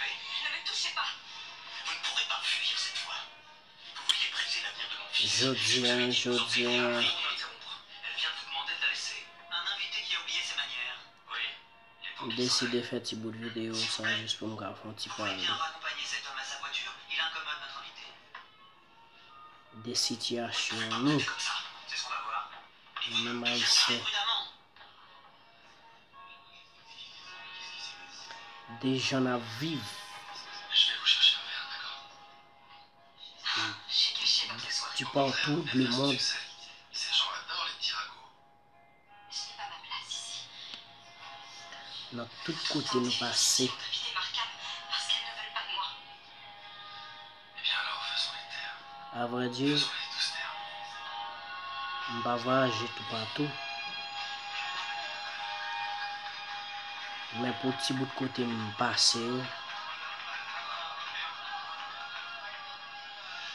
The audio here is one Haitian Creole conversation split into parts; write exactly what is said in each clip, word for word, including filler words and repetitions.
Ne me touchez pas. Vous ne pourrez pas fuir cette fois. Vous vouliez briser l'avenir de mon fils. Jodi a, jodi a, Elle vient de vous demander de la laisser. Un invité qui a oublié ses manières. Oui. M deside fè ti bout videyo sa jis pou m ka fè yon ti pale. Raccompagner cet homme à sa voiture, il incommode notre invité. De sitiyasyon nou, Comme ça, c'est ce qu'on va voir. nou menm Ayisyen, Prudemment. de jan n ap viv Je vais vous chercher un verre, d'accord? di partou le mond. Ces gens adorent les petits ragots. Ce n'est pas ma place ici. Nan tout kote nou pase. Invité Markham parce qu'elles ne veulent pas de moi. Eh bien alors, faisons les taire. A vrè di, Faisons-les tous taire. m pa vwayaje toupatou. Men pou ti bout kote m pase yo,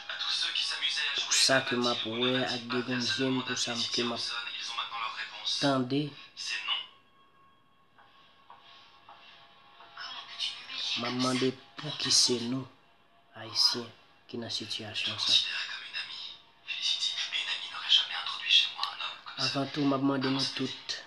À tous ceux qui s'amusaient à jouer pou sa ke m ap wè ak de grenn zye m, pou sa ke m ap tande, c'est non. m ap mande pouki se nou, Ayisyen, ki nan sitiyasyon sa. Considérée comme une amie, Felicity, mais une amie n'aurait jamais introduit chez moi un homme comme ça. Avan tou, m ap mande nou tout,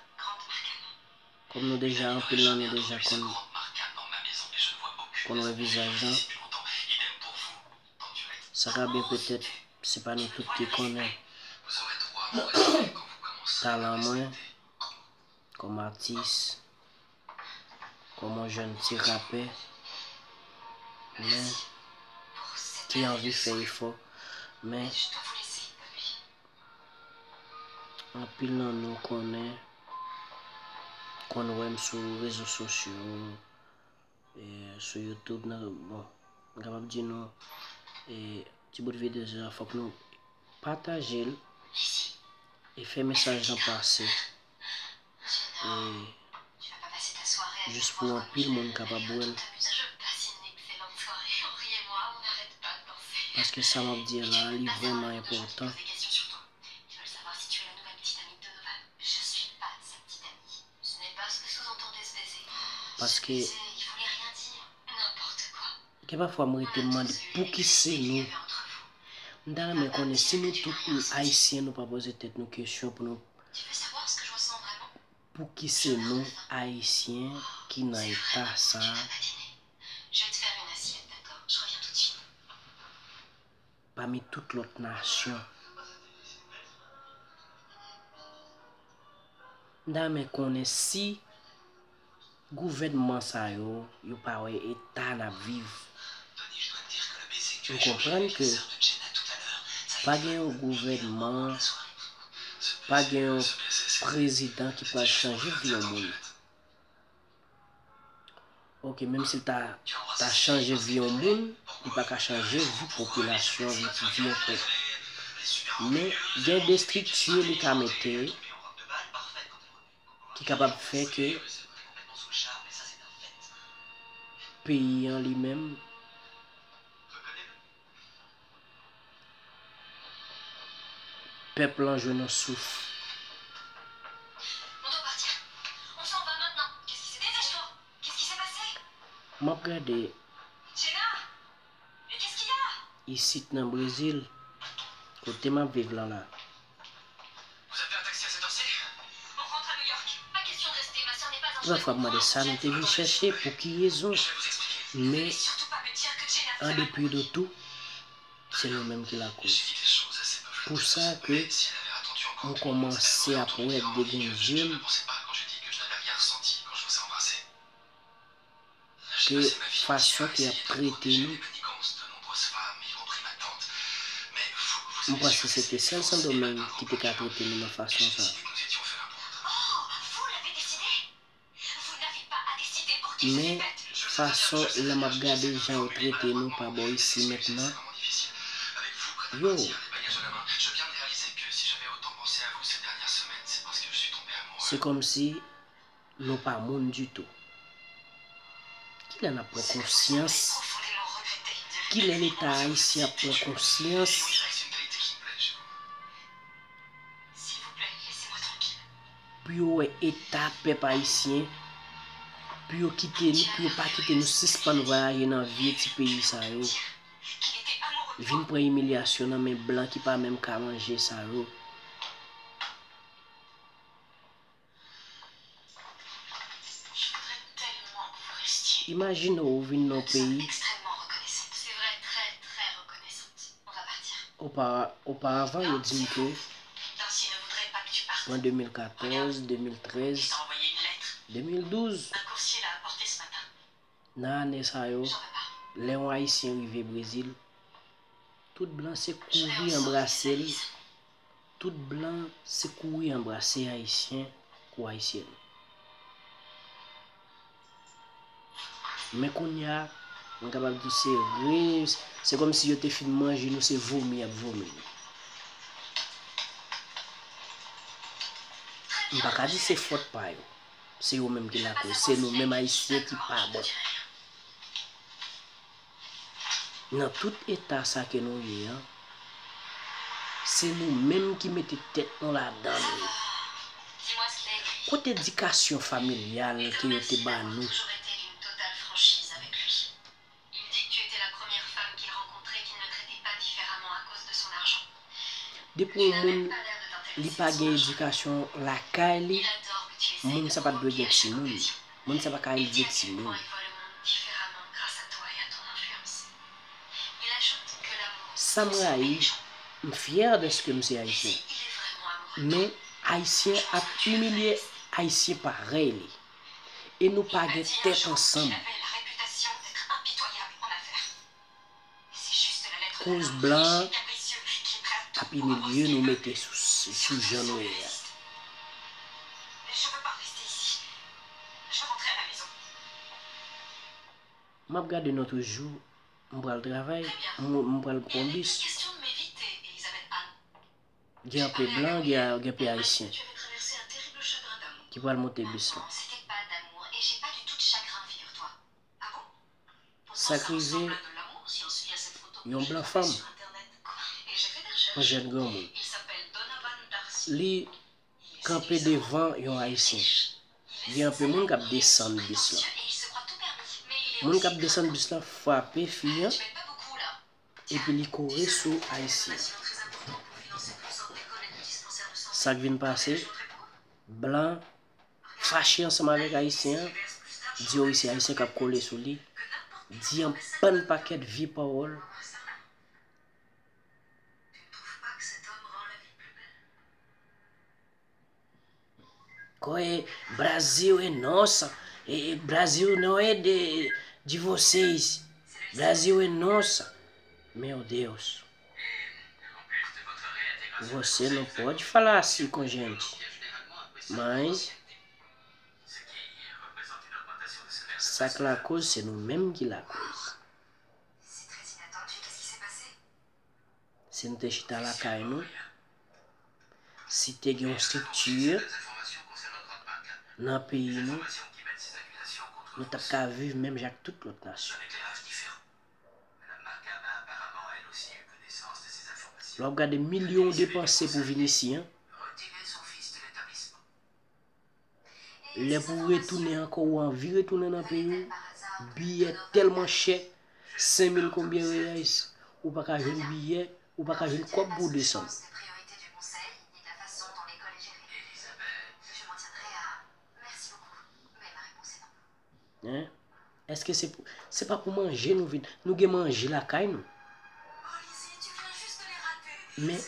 kòm nou deja, anpil nan nou deja konn, Markham dans ma maison et je ne vois aucune konn wè vizaj lan, depuis longtemps. Idem pour vous. Tant que tu restes, sa ka byen petèt, se pa nou tout ki konnen vous aurez droit à mon respect quand vous commencerez à talan mwen, kòm atis, kòm yon jèn ti rapè, men ki anvi fè efò, men anpil nan nou konnen, konn wè m sou rezo sosyo, e, sou YouTube, nan, bon, m kapab di nou, e, ti bout videyo sa, fòk nou pataje l e fè mesaj lan pase. E jis pou anpil moun kapab wè l. Paske sa m ap di a la, li vrèman enpòtan. Paske gen pafwa m rete m mande pouki se nou. M ta renmen konnen si nou tout nou Ayisyen, nou pa poze tèt nou kesyon pou nou pouki se nou Ayisyen ki nan eta sa a pami tout lòt nasyon. M ta renmen konnen si gouvènman sa yo, yo pa wè eta n ap viv. Yo konprann ke pa gen yon gouvènman, pa gen yon prezidan ki pral chanje vi yon moun. Oke, menm si l ta, ta chanje vi yon moun, li pa ka chanje vi popilasyon, vi, vi yon pèp. Men gen de estrikti li ka mete ki kapab fè ke peyi an li menm, pèp lan jwenn yon souf. M ap gade isit nan Brezil, kote m ap viv lan la. Tout lòt fwa m mande sa nou te vin chèche, pou ki rezon. Men, an depi de tou, se nou menm ki lakoz. Pou sa ke m kòmanse ap wè ak de grenn zye m ke fason ke y ap trete nou, m panse se te sèl Sendomeng ki te ka trete nou nan fason sa. Men fason lè m ap gade jan yo trete nou pa bò isi mentnan, yo, se kòmsi nou pa moun ditou. Kilè n ap pran konsyans? Kilè Leta ayisyen ap pran konsyans pou yo wè eta pèp ayisyen, pou yo kite nou, pou yo pa kite nou sispann vwayaje nan vye ti peyi sa yo, vin pran imilyasyon nan men blan ki pa menm ka manje sa yo. Imajine w vin nan yon peyi. Opa-, oparavan, yo di m ke pran de mil katòz, de mil trèz, de mil douz, nan ane sa yo, lè yon Ayisyen rive Brezil, tout blan se kouri anbrase l. Tout blan se kouri anbrase Ayisyen kou Ayisyèn. Men kounye a, mwen kapab di se re-, se kòmsi yo te fin manje nou, se vomi y ap vomi nou. M pa ka di se fòt pa yo. Se yo menm ki lakoz. Se nou menm Ayisyen ki pa bon. Nan tout eta sa ke nou ye an, se nou menm ki mete tèt nou ladan l. Kote edikasyon familyal ke yo te ba nou? Depi yon moun li pa gen edikasyon lakay li, moun sa pa t dwe gen timoun. Moun sa pa ka elve timoun. Sa m rayi, m fyè dèske m se ayisyen. Men ayisyen ap imilye ayisyen parèy li. E nou pa gen tèt ansanm. Koz blan ap imilye nou, mete sou, sou jan nou ye a. M ap gade nou toujou, m pral travay, m, m pral pran bis. Gen anpe blan, gen, gen anpe ayisyen ki pral monte bis la. Sa k rive yon blan fanm, yon jèn granmoun. Li kanpe devan yon ayisyen. Gen anpe moun k ap desann bis lan. Moun k ap desann bis lan frape fi an, epi li kouri sou ayisyen an. Sa k vin pase, blan fache ansanm avèk ayisyen an, di yo se ayisyen k ap kole sou li, di yon bann pakèt vye pawòl. Kòm Brasil e nos, e, e Brasil não é de, de vocês. Brasil é nossa. Meu Deus. Você não pode falar assim com gente. Mas sa k lakoz, se nou menm ki lakoz. Si n te chita lakay nou, si te gen yon estrikti nan peyi nou, nou t ap ka viv menm jan ak tout lòt nasyon. Lè w ap gade milyon w depanse pou vin isi an, lè pou w retounen ankò, ou anvi retounen nan peyi w, biyè tèlman chè, senk mil konbyen reyais, ou pa ka jwenn biyè, ou pa ka jwenn kòb pou w desann. Hein? Èske se pou, se pa pou manje nou vin? Nou gen manje lakay nou. Men,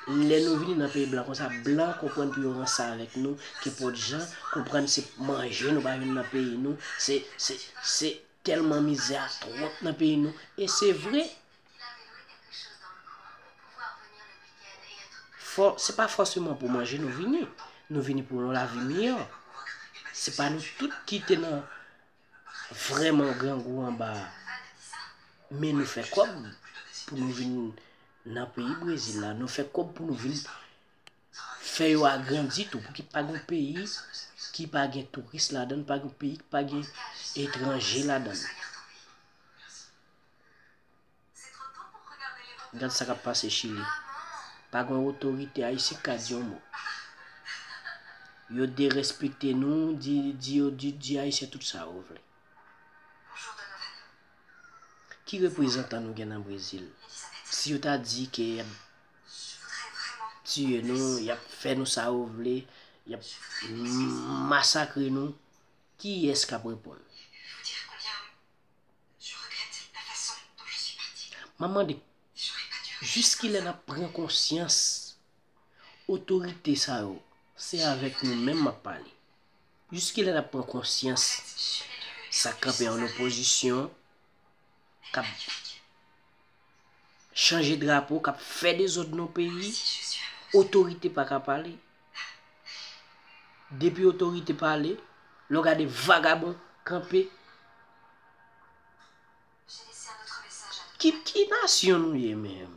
lè nou vini nan peyi blan konsa, blan konprann pou yo ranse avèk nou, ke pòt jan konprann se manje nou pa jwenn nan peyi nou, se, se, se tèlman mizè a twòp nan peyi nou. E se vre. Fò, se pa fòseman pou manje nou vini. Nou vini pou yon lavi miyò. Se pa nou tout ki te nan vrèman grangou anba a. Men nou fè kòb pou nou vin nan peyi Brezil la. Nou fè kòb pou nou vin fè yo agrandi tou, pou ki pa gen peyi ki pa gen touris ladan l, pa gen peyi ki pa gen etranje ladan l. Gad sa k ap pase Chili. Pa gen otorite ayisyen k ka di yon mo. Yo derespekte nou, di, di, yo di, di ayisyen tout sa yo vle. Ki reprezantan nou gen nan Brezil? Si yo ta di ke y ap tiye nou, y ap fè nou sa yo vle, y ap masakre nou, kiyès k ap reponn? M ap mande, jiskilè n ap pran konsyans otorite sa yo, se avèk nou menm m ap pale. Jiskilè n ap pran konsyans sa k kanpe an opozisyon, k ap chanje drapo, k ap fè dezòd nan peyi, otorite pa ka pale. Depi otorite pale, lè w gade vagabon kanpe. Ki, ki nasyon nou ye menm?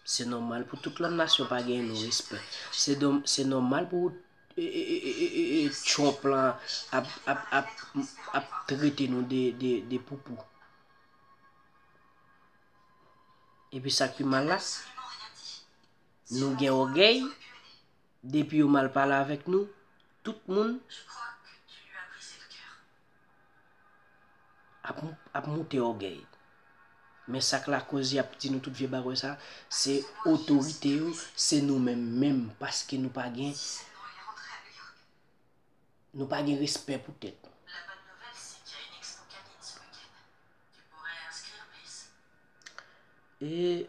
Se nòmal pou tout lòt nasyon pa gen nou respè. Se dom- se nòmal pou e, e, e, e, e, e, Trump lan ap, ap, ap, ap trete nou de, de, de poupou. Epi sa k pi mal la, nou gen ògèy, depi yo mal pale avèk nou, tout moun ap, ap moute ògèy. Men sa k lakoz y ap di nou tout vye bagay sa, se otorite yo, se nou menm menm, paske nou pa gen, nou pa gen respè pou tèt nou. E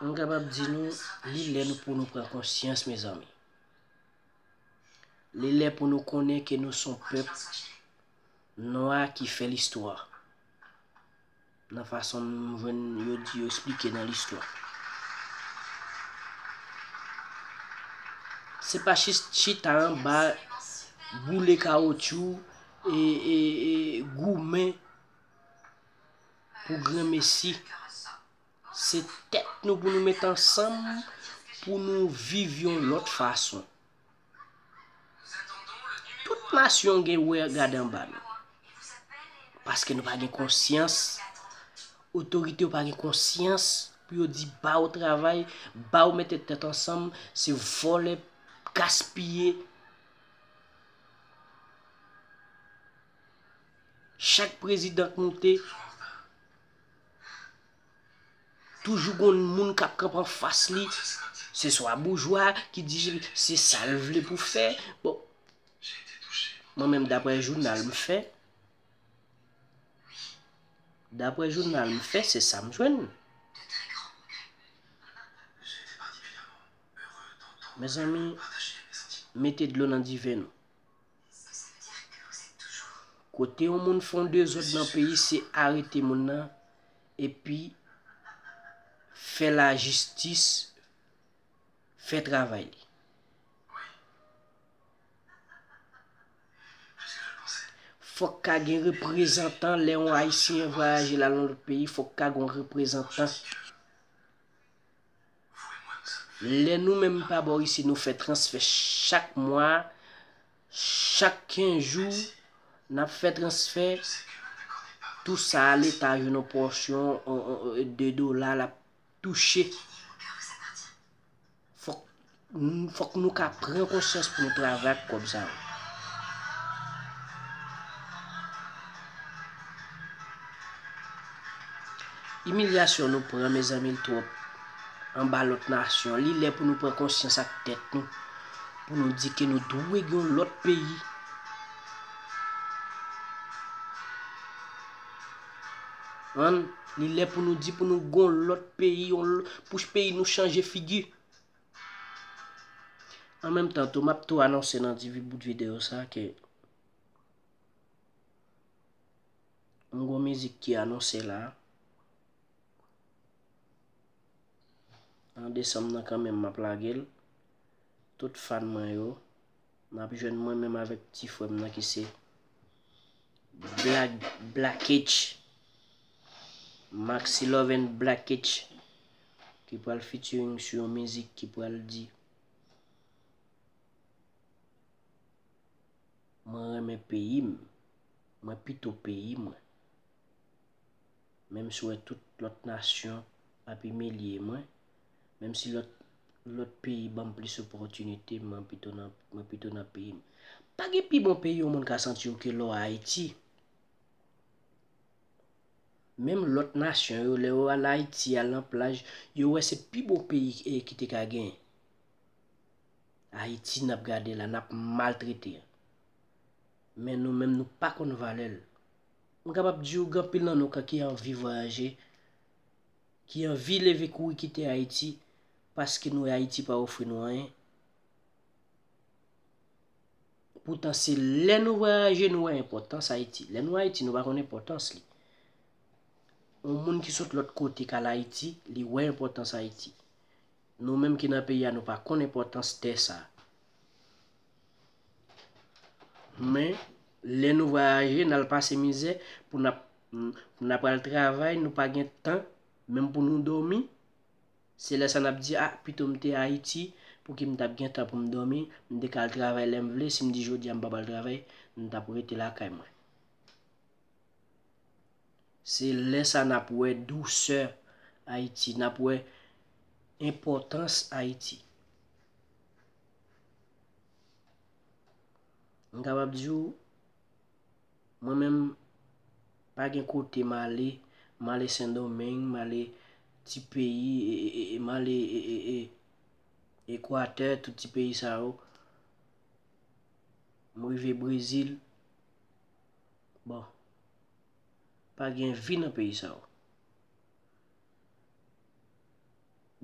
m kapab di nou, li lè nou pou nou pran konsyans, mezanmi. Li lè pou nou konnen ke nou se yon pèp nwa ki fè listwa. Nan fason m jwenn yo di yo eksplike nan listwa. Se pa chis- chita anba, boule kawotchou, e, e, e goumen pou granmesi. Se tèt nou pou nou met ansanm pou nou viv yon lòt fason. Tout nasyon gen wè gade anba nou. Paske nou pa gen konsyans. Otorite yo pa gen konsyans pou yo di ba w travay, ba w mete tèt ansanm, se vòlè, gaspiye. Chak prezidan k moute, toujou gon moun k ap kanpe anfas li. Se swa boujwa ki di se sa l vle pou fè. Bon, mwen menm, daprè jounal m fè, daprè jounal m fè, se sa m jwenn. Mezanmi, mete dlo nan diven nou. Kote yon moun fè yon dezòd nan peyi, se arete moun nan, epi fè lajistis fè travay li. Fòk ka gen reprezantan, lè yon Ayisyen vwayaje l al nan lòt peyi, fòk ka gen yon reprezantan. Lè nou menm pa bò isit, nou fè transfè chak mwa, chak kenz jou, n ap fè transfè. Tou sa, Leta jwenn yon pòsyon, on, on, de dola l ap touche. Fòk, fòk nou ka pran konsyans pou nou travay ak kòb sa yo. Imilyasyon nou pran, mezanmi, l twòp. Anba lòt nasyon, li lè pou nou pran konsyans ak tèt nou, pou nou di ke nou dwe gen yon lòt peyi. An, li lè pou nou di pou nou gen yon lòt peyi, yon l- pou peyi nou chanje figi. An menm tan tou, m ap tou anonse nan di bout videyo sa ke yon gwo mizik ki anonse la. Nan desanm nan kanmenm m ap lage l. Tout fan mwen yo, n ap jwenn mwen menm avèk ti frè m nan ki se Black, Black H. Maxi Love and Black H, ki pral featuring sou yon mizik ki pral di, mwen renmen peyi m, mwen pito peyi mwen. Menm si w wè tout lòt nasyon ap imilye mwen, menm si lòt, lòt peyi ban m plis opòtinite, mwen pito nan, mwen pito nan peyi m. Pa gen pi bon peyi yon moun ka santi w ke lè w Ayiti. Menm lòt nasyon yo, lè yo al Ayiti, al nan plaj, yo wè se pi bon peyi, eh, ki te ka genyen. Ayiti n ap gade la, n ap maltrete. Men nou menm, nou pa konn valè l. M kapab di w, gen anpil nan nou ki anvi vwayaje, ki anvi leve kouri kite Ayiti, paske nou wè Ayiti pa ofri nou anyen. Poutan, se lè nou vwayaje, nou wè enpòtans Ayiti. Lè nou Ayiti, nou pa konn enpòtans li. Yon moun ki sot lòt kote k al Ayiti, li wè enpòtans Ayiti. Nou menm ki nan peyi a, nou pa konn enpòtans tè sa. Men, lè nou vwayaje, n al pase mizè pou n ap, pou n ap al travay, nou pa gen tan, menm pou nou dòmi. Se lè sa n ap di, "Ah, pito m te Ayiti, pou ki m t ap gen tan pou m dòmi, m te ka al travay lè m vle, si m di jodi a m p ap al travay, m t ap rete lakay mwen." Se lè sa n ap wè dousè Ayiti, n ap wè enpòtans Ayiti. M kapab di w, mwen menm, pa gen kote m ale, m ale Sendomeng, m ale ti peyi, e, e, e, e, m ale, e, e, e, Ekwatè, tout ti peyi sa yo. M rive Brezil. Bon, pa gen vi nan peyi sa yo.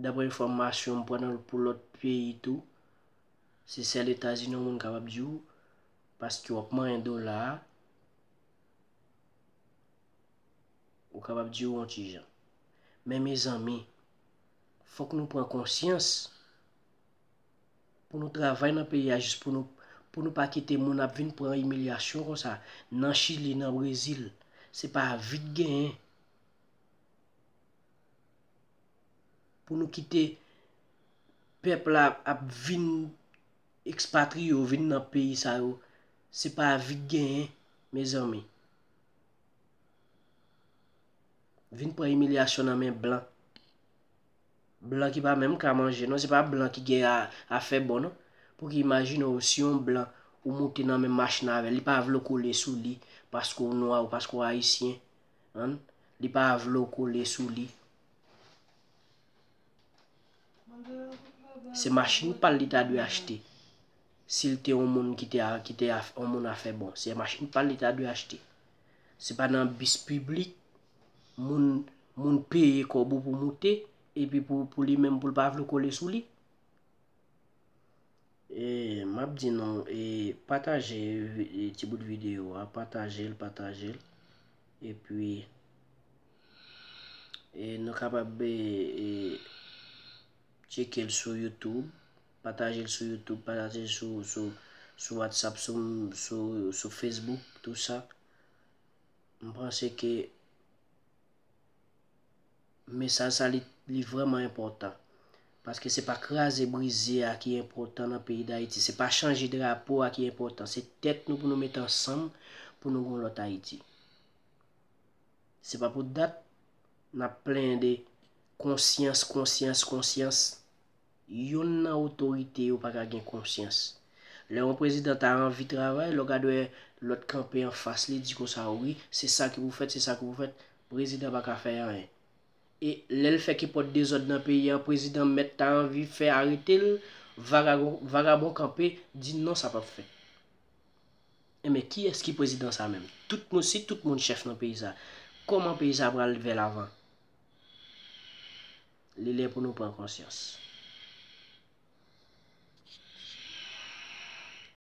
Daprè enfòmasyon m pran nan, pou lòt peyi tou, se sèl Etazini yon moun kapab di w, paske w ap manyen dola a, ou kapab di w yon ti jan. Men mezanmi, fòk nou pran konsyans pou nou travay nan peyi a, jis pou nou, pou nou pa kite moun ap vin pran imilyasyon konsa nan Chili, nan Brezil. Se pa vi k genyen. Pou nou kite pèp la ap vin ekspatriye yo, vin nan peyi sa yo, se pa vi k genyen, mezanmi. Vin pran imilyasyon nan men blan. Blan ki pa menm ka manje, non, se pa blan ki gen a, afè bon, non. Pou ki imajine w, si yon blan, ou moute nan menm machin avè l, li pa vle w kole sou li, paske w nwa ou paske w ayisyen, an, li pa vle w kole sou li. Se machin pa l li ta dwe achte. Si l te yon moun ki te a, ki te a, yon moun afè bon, se machin pa l li ta dwe achte. Se pa nan bis piblik, moun, moun peye kòb ou pou moute, epi pou, pou li menm, pou l pa vle w kole sou li. E, m ap di nou, e, pataje vi-, e, ti bout videyo a, pataje l, pataje l. Epi, e, nou kapab, e, e, tcheke l sou YouTube, pataje l sou YouTube, pataje l sou, sou, sou WhatsApp, sou, sou, sou Facebook, tou sa. M panse ke mesaj sa, li, li vrèman enpòtan. Paske se pa kraze brize a ki enpòtan nan peyi Dayiti. Se pa chanje drapo a ki enpòtan. Se tèt nou pou nou mete ansanm pou nou gen yon lòt Ayiti. Se pa pou dat n ap plenyen de konsyans, konsyans, konsyans. Youn nan otorite yo pa ka gen konsyans. Lè yon prezidan ta anvi travay, lè w gade wè lòt kanpe anfas li, di konsa, "Wi, se sa ki pou fèt, se sa ki pou fèt." Prezidan pa ka fè anyen. E lè l fè kenpòt dezòd nan peyi an, prezidan mèt ta anvi fè arete l, vagabon, vagabon kanpe, di, "Non, sa p ap fèt." Enben, kiyès ki prezidan sa menm? Tout moun, si tout moun chèf nan peyi sa, kòman peyi sa pral vè lavan? Li lè pou nou pran konsyans.